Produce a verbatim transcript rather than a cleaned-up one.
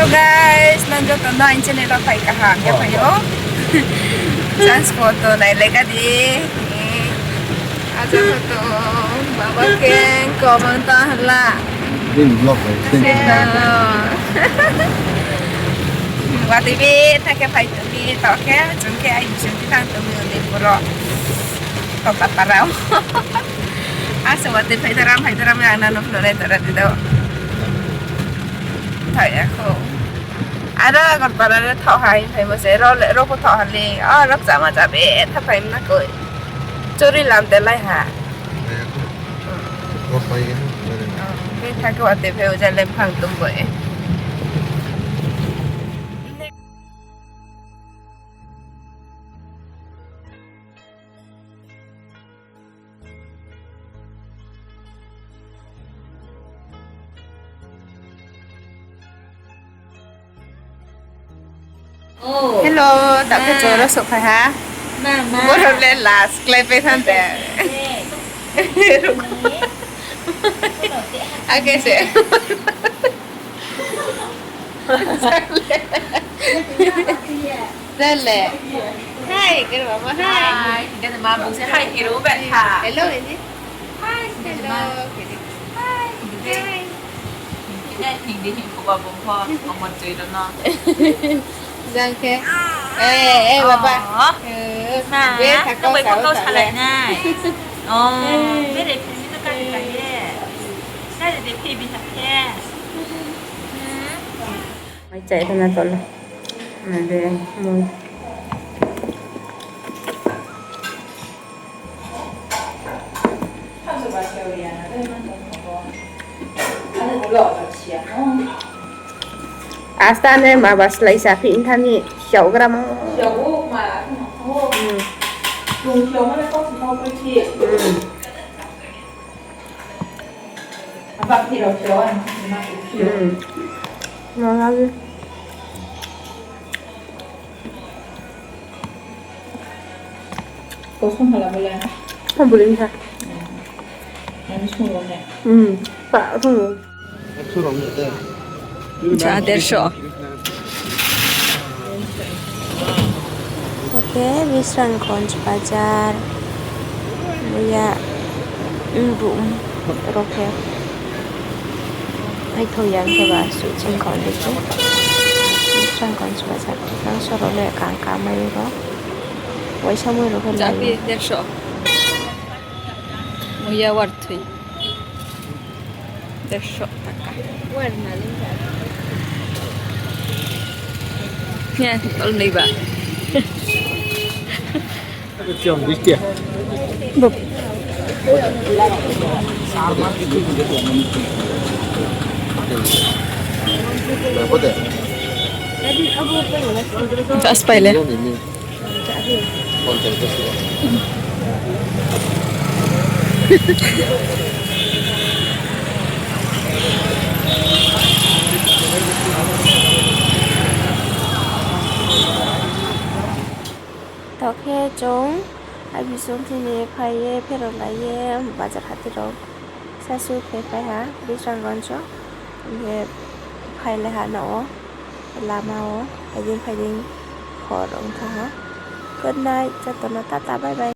Guys, nang joto no aini channel wo phai kaham khe phai ou. Chance pho to nai le ka di. Aja pho to, baba khe, komang tong hala. Watoi bi tha khe phai tong mi, to khe, chung khe, ai chung khe thang tong mi, uni puro. Kota para. Asa watoi phai daram, phai daram, ang nang no phnuh nai tara di do. Thai ya kho. Aro Agartala le thaoh ha hing phaimo se, ro le, ro pho thaoh ha le, o, ro chama cha be, tha phai mna koi. Chori lam de lai ha. Ro phai ya, ro le. O, be tha khe watoi phai o, ja le phang tum bo e. Hello, ta khe choro souhphai ha. Boro le last kláipai than de. Ake se. Dale. Hi, kero mama, hi. Hi, kero ma bung se hi kero betha. Hello, ini. Hi, hello. Hi. Hi. Hindi, hindi, hindi ko ba bung ko, amor joi lo no. Jang khe. Eh, eh, baba. Oh. Eh, ma, be thakau no bai sao thakau salai nai. Oh, bere phini no kari kari ye. Kari de phi bi thak ye. Mai chai thana tol. Nai de, mui. Asta ne ma ba slái sa phi thani, siaogra mo. Hmm. Hmm. Hmm. Ma lagi. Kosong hala bole. Kosong bole ni sa. Ani sung ne. Hmm. Pa sung. Ekso rong de. Acha, derso. Oke, Bisramganj bazar. Muya, um, bu, um, ro khe. Ai, thoi yang khe ba, suh ching kho de khe. Bisramganj bazar. Nang soro le kang kamai ro. Waisa mui ro khe lai. Chapi derso. Muya warthoi. Derso taka. Heh, tol noi ba. Bo. Kas paile. Tokhe chung, ai bising thini phai ye, pherao lai ye, bazar hati rao. Sasu khe phai ha, Bisramganj o, hing khe phai le ha no o, lama o, phaiding phaiding hor ong tha ha. Good night, joto no tata, bye bye.